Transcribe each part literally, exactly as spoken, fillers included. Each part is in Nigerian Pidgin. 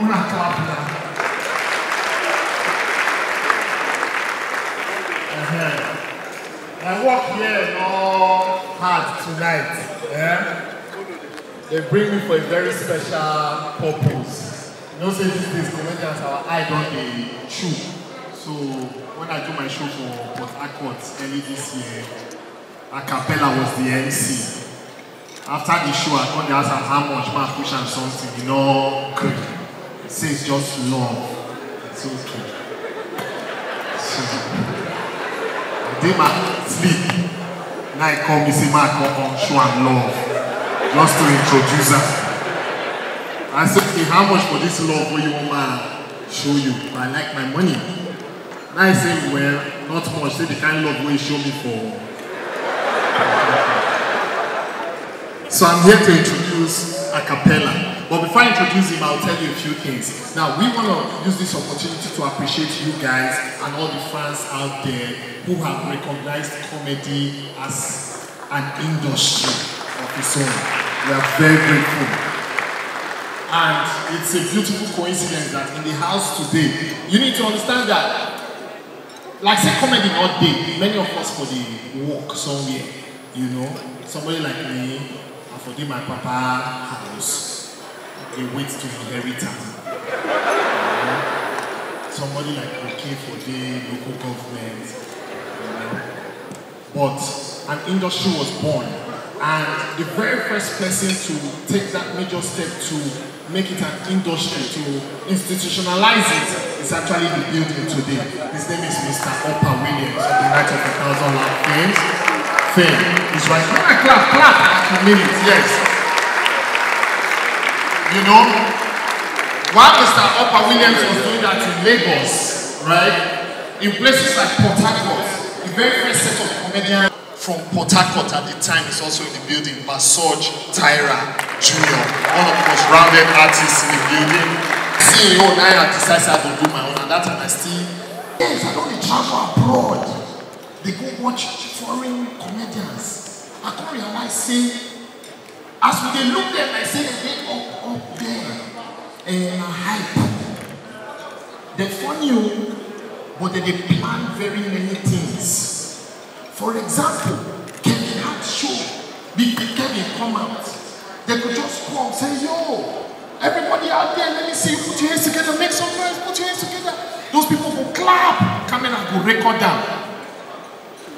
Una clap now. Uh-huh. My work here no hard tonight. Eh? They bring me for a very special purpose. You know, say these days, comedians, our eye don't dey chew. So when I do my show for Port Harcourt early this year, a cappella was the M C. After the show, I come dey ask am how much, man push am something, you know, say it's just love. It's okay. So, I dey my sleep. Now I come, he say, man, come on, show am love. Just to introduce am. I say, okay, how much for this love wey you want man show you? But I like my money. Now I say, well, not much. Say the kind love wey you show me for. So I'm here to introduce a cappella. But before I introduce him, I'll tell you a few things. Now, we want to use this opportunity to appreciate you guys and all the fans out there who have recognized comedy as an industry of its own. We are very grateful. And it's a beautiful coincidence that in the house today, you need to understand that, like, say comedy not dey, many of us for the work somewhere, you know. Somebody like me, I for dey my papa house, dey wait to inherit am. You know? Somebody like okay for the local government, you know. But an industry was born, and the very first person to take that major step to make it an industry, to institutionalize it, is actually in the building today. His name is Mister Upper Williams of the Night of a Thousand Laugh fame. Fame. He's right. When I clap, clap. You mean it, yes. You know, while Mister Upper Williams was doing that in Lagos, right, in places like Port Harcourt, the very first set of comedians from Port Harcourt at the time is also in the building, Basoj Tyra Junior, one of the most rounded artists in the building. See, you know, now I decide I go do my own, and that time I still. Yes, I don dey travel abroad. They go watch foreign comedians. I come realize say, as we dey look them, I say they dey up, up there. Eh, na hype. They funny o, but they dey plan very many things. For example, Kevin Hart show, before Kevin come out, they could just call, say, yo, everybody out there, let me see you put your hands together, make some noise, put your hands together. Those people go clap, camera go record am.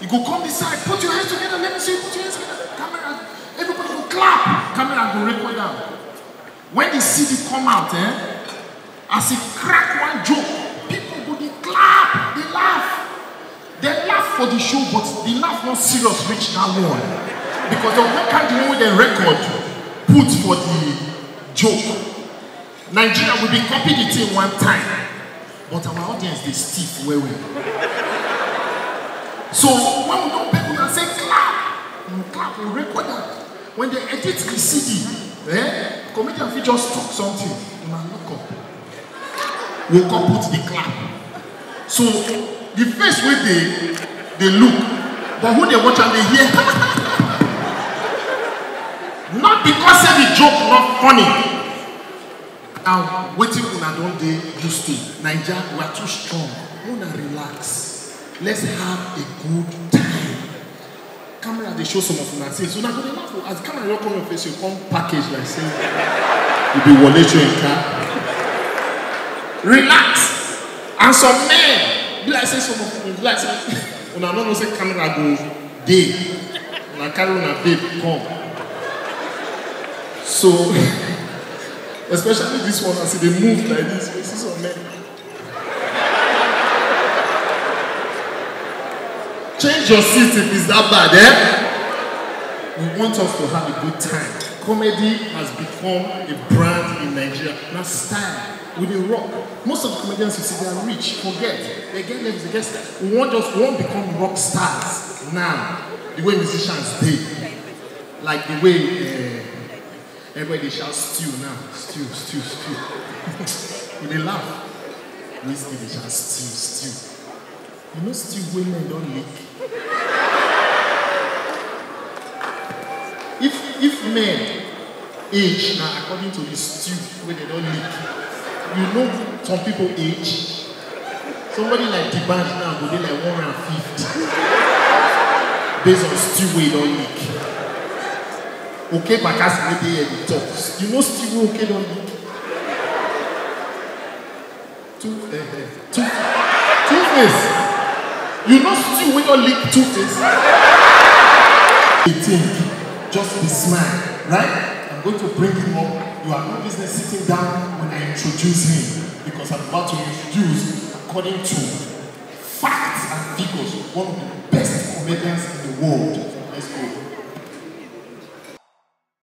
You go come this side, put your hands together, let me see you put your hands together, camera, everybody go clap, camera go record am. When the C D come out, eh, as he crack one joke, people go dey clap, dey laugh. They laugh for the show, but the laugh not serious reach that one. Because of what kind of way they record put for the joke. Nigeria will be copy the thing one time, but our audience dey stiff well well. So when we don beg una say clap, we clap, we record am. When they edit the C D, eh, comedian fit just talk something, una look up. We come put the clap. So the face wey dey dey look, but who dey watch am dey hear. Not because say the joke not funny. Now wetin una don dey used to, Naija, we are too strong. Una relax. Let's have a good time. Camera dey show some of una things. Una go dey laugh o. As camera don come your face, you come package like say you be Wole Soyinka. Relax. And some men, be like say some of una, be like say una no know say camera go dey. Una carry una babe come. So, especially this one, as e dey move like this, you see some men. Change your seat if it's that bad, eh? We want us to have a good time. Comedy has become a brand in Nigeria. Na style. We dey rock. Most of the comedians you see, they are rich, forget. They get levels, they get style. We want just, we want become rock stars now. The way musicians dey. Like the way, eh, everybody dey shout stew now. Stew, stew, stew. We dey laugh. Wizkid dey shout stew, stew. You know stew wey men don lick? If, if men age na according to the stew wey dem don lick. You know some people age. Somebody like D'banj now go dey like one hundred and fifty based on stew wey don leak. Okay, Bakassi wey dey here dey talk. You know stew wey okay don leak? Two, eh, eh, two, two face. You know stew wey don leak two face? Dey think, just dey smile, right? I'm going to bring you up. You have no business sitting down when I introduce him, because I'm about to introduce, according to facts and figures, one of the best comedians in the world.